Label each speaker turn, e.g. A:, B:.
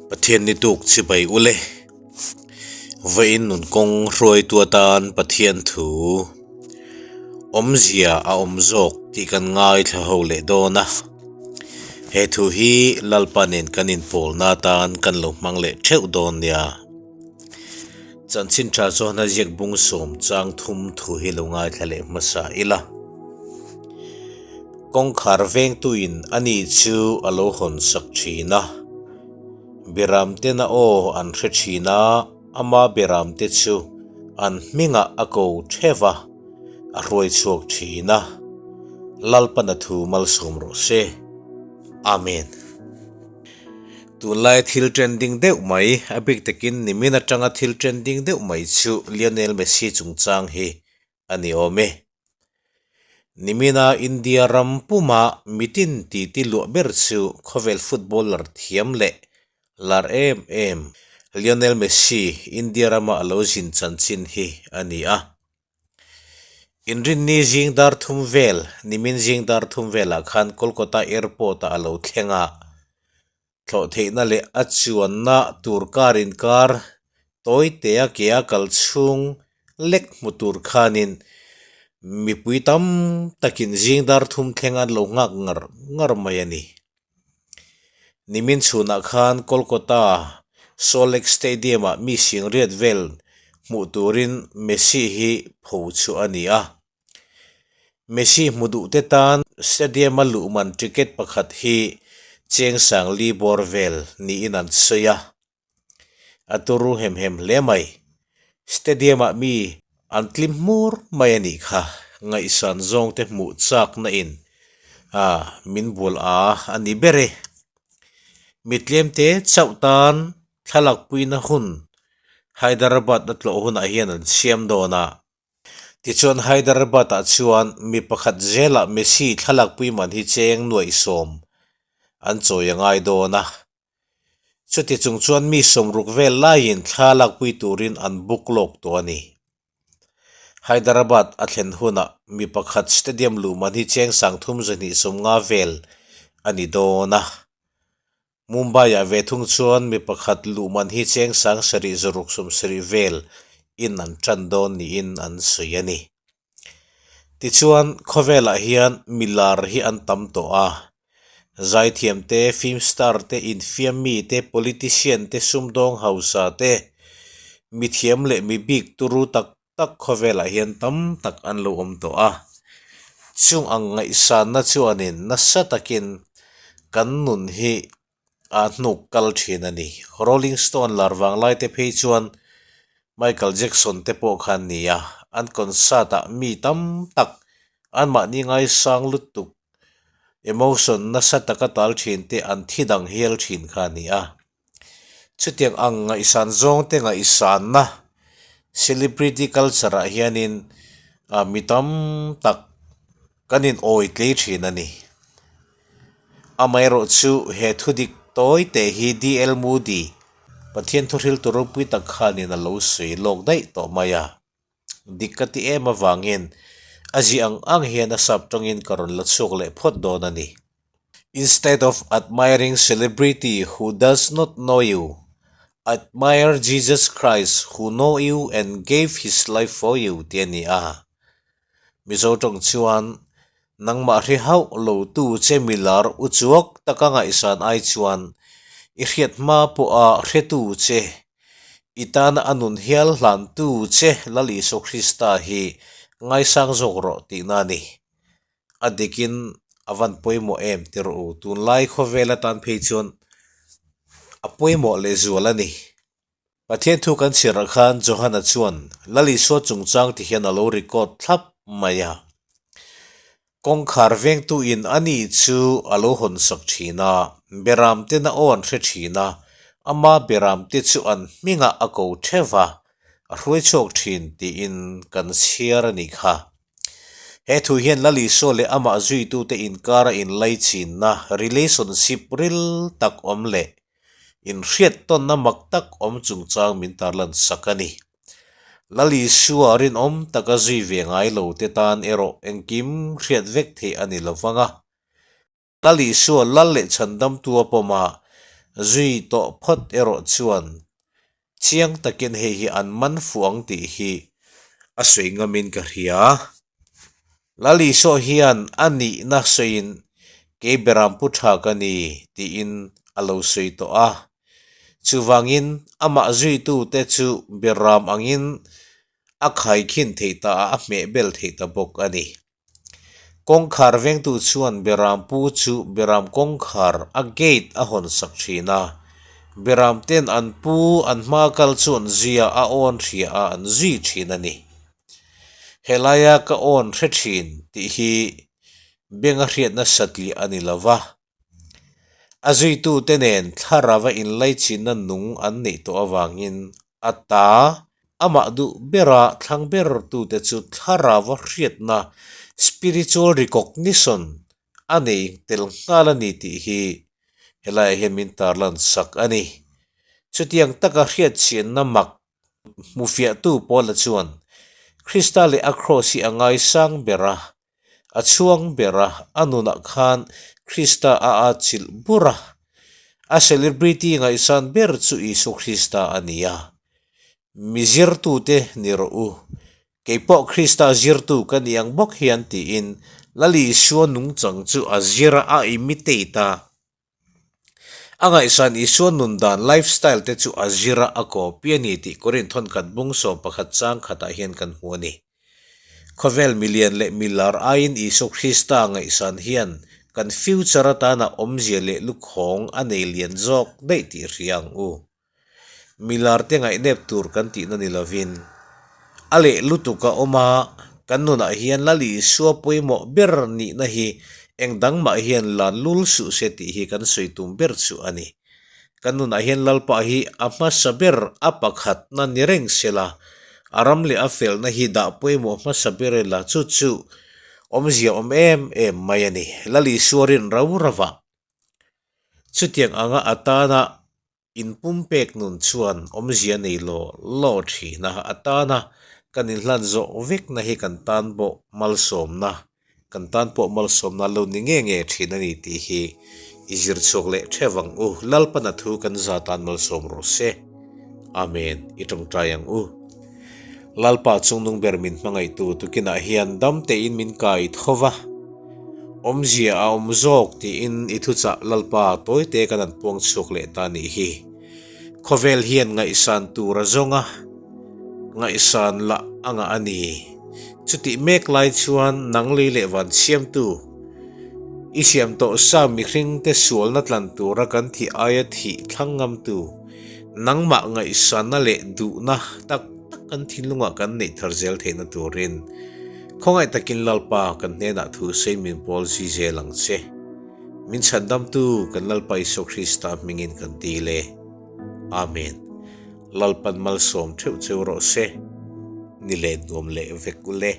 A: Pathian ni tuk chibai ule. Vawiin nun kawng hruaitu atan Pathian thu awmzia a awm zawk tih kan ngaithla ho leh dawn a. He thu hi Lalpa nen kan inpawlna atan kan lo hmang leh theuh dawn nia. Chanchin tha chuan a ziak bung sawm chang thum thu hi lo ngaithla leh hmasa ila. Kawngkhar vengtuin ani chu a lo hawn sak thin a. Beramtena aw an hre thin a, ama beramte chu an hmingah a ko theuh a, a hruai chhuak thin a. Lalpana thu malsawm rawh se. Amen. Tunlai thil trending deuh mai, a bik takin nimin atanga thil trending deuh mai chu Lionel Messi chungchang hi a ni awm e. Nimina India ram puma mitin titi luah ber chu khawvel footballer thiam leh lar em em Lionel Messi India rama a lo zin chanchin hi a ni a. Inrinni zing dar thum vel, nimin zing dar thum velah khan Kolkata Airport-ah a lo thleng a. Thlawh theihna leh a chuanna tur kar inkar tawi tea ke a kal chhung lek hmu tur khanin mipui tam takin zing dar thum thleng an lo nghak ngar ngar mai a ni. Nimin chhunah khan Kolkata Salt Lake Stadium-ah mi singriat vel hmuh turin Messi hi pho chhuah a ni a. Messi hmu duh te tan stadium-a luh man ticket pakhat hi cheng sang li bawr vel niin an sawi a. A turu hem hem hle mai. Stadium-ah mi an tlim hmur mai a nih kha. Ngaihsan zawng te hmuh chakna in a min bual a a ni ber e. Mi tlem te chauh tan thlalakpuina hun Hyderabad a tlawh hunah hian an siam dawn a. Tichuan Hyderabad-ah chuan mi pakhat zelah Messi thlalakpui man hi cheng nuaih sawm an chawi a ngai dawn a. Chuti chung chuan mi sawmruk vel laiin thla lakpui turin an book lawk tawh a ni. Hyderabad a thlen hunah mi pakhat stadium luh man hi cheng sangthum zahnih sawmnga vel a ni dawn a. Mumbai-ah ve thung chuan mi pakhat luh man hi cheng sang sarih zaruk sawm sarih vel in an tan dawn niin an sawi a ni. Tichuan, khawvelah hian mi lar hi an tam tawh a. Zaithiam te, film star te, infiam mi te, politician te, sumdawng hausa te, mithiam leh mi bik turu tak tak khawvelah hian tam tak an lo awm tawh a. Chung ang ngaihsanna chuanin nasa takin kan nun hi a hnuk kal thin a ni. Rolling Stone lar vang lai te phei chuan Michael Jackson te pawh khan ni a, an concert ah mi tam tak anmahni ngaisang lutuk emotion nasa taka tal thin te an thi dang hial thin kha a ni a. Chutiang ang ngaihsan zawng te ngaihsanna celebrity culture ah hianin ah mi tam tak kan in awi tlei thin a ni. Amaherawh chu he thu dik tawi teh hi DL Moody Pathian thuhriltu ropui tak khanin a lo sawi lawk daih tawh mai a. Dik ka ti em avangin a ziah ang ang hian a sap tawngin ka rawn la chhuak leh phawt dawn a ni. Instead of admiring celebrity who does not know you, admire Jesus Christ who know you and gave his life for you tih a ni a. Mizo tawng chuan nangmah hre hauh lo tu che milar u chuak taka ngaihsan ai chuan i hriat hma pawha hretu che I tana a nun hial hlantu che Lal Isua Krista hi ngaisang zawk rawh tihna a ni. A dikin a van pawimawh em ti rawh u, tunlai khawvel atan phei chuan a pawimawh lehzual a ni. Pathian thu kan chhiarah khan Johana chuan Lal Isua chungchang ti hian a lo record thlap mai a. Kawngkhar vengtuin a ni chu a lo hawn sak thin a, beramten a aw an hre thin a, ama beramte chu an hmingah a ko theuh va, a hruai chhuak thin tiin kan chhiar a nih kha. He thu hian Lal Isua leh amah zuitute inkara inlaichinna, relationship, ril tak awm leh inhriat tawnna mak tak awm chungchang min tarlan sak a ni. Lal Isua rinawm taka zui ve ngai lo te tan erawh engkim hriat vek theih a ni lo vang a. Lal Isua lal leh chhandamtu a pawm a, Zui tawh phawt erawh chuan chiang takin hei hi an man fuh ang tih hi a sawi ngamin ka hria. Lal Isua hian a nihna sawiin kei beram pu tha ka ni tiin a lo sawi tawh a. Chuvangin amah zuitute chu beram angin a khaikhin theih ta a, a hmehbel theih ta bawk a ni. Kawngkhar vengtu chuan Beram pu chu Beram kawngkhar a gate a hawn sak thin a. Beram ten an pu an hma kal chu an zui a, a awn hria a, an zui thin a ni. Helaia ka awn hre thin tih hi benga hriatna satliah a ni lo va. A zuitute nen thlarava inlaichinna nung an neih tawh avangin a ta amah duh bera thlang bertute chu thlarava hriatna, spiritual recognition, a nei tel nghal a ni tih hi helaiah hian min tarlan sak a ni. Chutiang taka hriatchianna mak hmufiahtu Paula chuan Krista leh a kraws hi a ngaisang ber a, A chhuang ber a, a nunah khan Krista a atchilh bur a. A celebrity ngaihsan ber chu Isu Krista a ni a. Mi zirtute ni rawh u. Kei pawh Krista zirtu ka ni ang bawk hian tiin Lal Isua nungchang chu a zir a, a imitate a. A ngaihsan Isua nun dan, life style, te chu a zir a, a copy a ni tih Korinth thawnkhat bung 11 chang khatah hian kan hmu a ni. Khawvel milian leh milar aiin Isua Krista ngaihsan hian kan future atana awmzia leh lukhawng a nei lian zawk daih tih hria ang u. Milar te ngaihnep tur kan tihna ni lovin, a leh lutuk a awm a, kan nunah hian Lal Isua pawimawh ber nihna hi eng dang mah hian lan lul suh se tih hi kan sawi tum ber chu a ni. Kan nunah hian Lalpa hi a hmasa ber a pakhatna ni reng sela, a ram leh a felna hi dah pawimawh hmasa ber ila chu chu awmzia awm em em mai a ni. Lal Isua rin rau rauah chutiang anga atana Inpumpek nun chuan awmzia nei law law thin a, a tana kan inhlan zawh vekna hi kan tan pawh malsawmna, kan tan pawh malsawmna lo ni nge nge thin a ni tih hi i zir chhuak leh theuh ang u. Lalpana thu kan za tan malsawm rawh se. Amen. I tawngtai ang u. Lalpa chungnung ber min hmangaihtu tukinah hian dam tein min kai tho va. Awmzia a awm zawk tiin i thuchah Lalpa tawite kan han puang chhuak leh ta nih hi. Khawvel hian ngaihsan tur a zawng a, ngaihsan lah a ngah a ni. Chutih mek lai chuan nang lei leh van siamtu, i siam tawh sa mihringte sualna tlan tura kan thih aia thih thlang ngamtu, nangmah ngaihsanna leh duhna tak tak kan thinlungah kan neih thar zel theihna turin, Khawngaih takin Lalpa kan hnenah thu sawi min pawl zui zel ang che. Min chhandamtu kan Lalpa Isua Krista hmingin kan dil e. Amen. Lalpan malsawm theuh cheu rawh se. Ni leh nuam leh vek ule.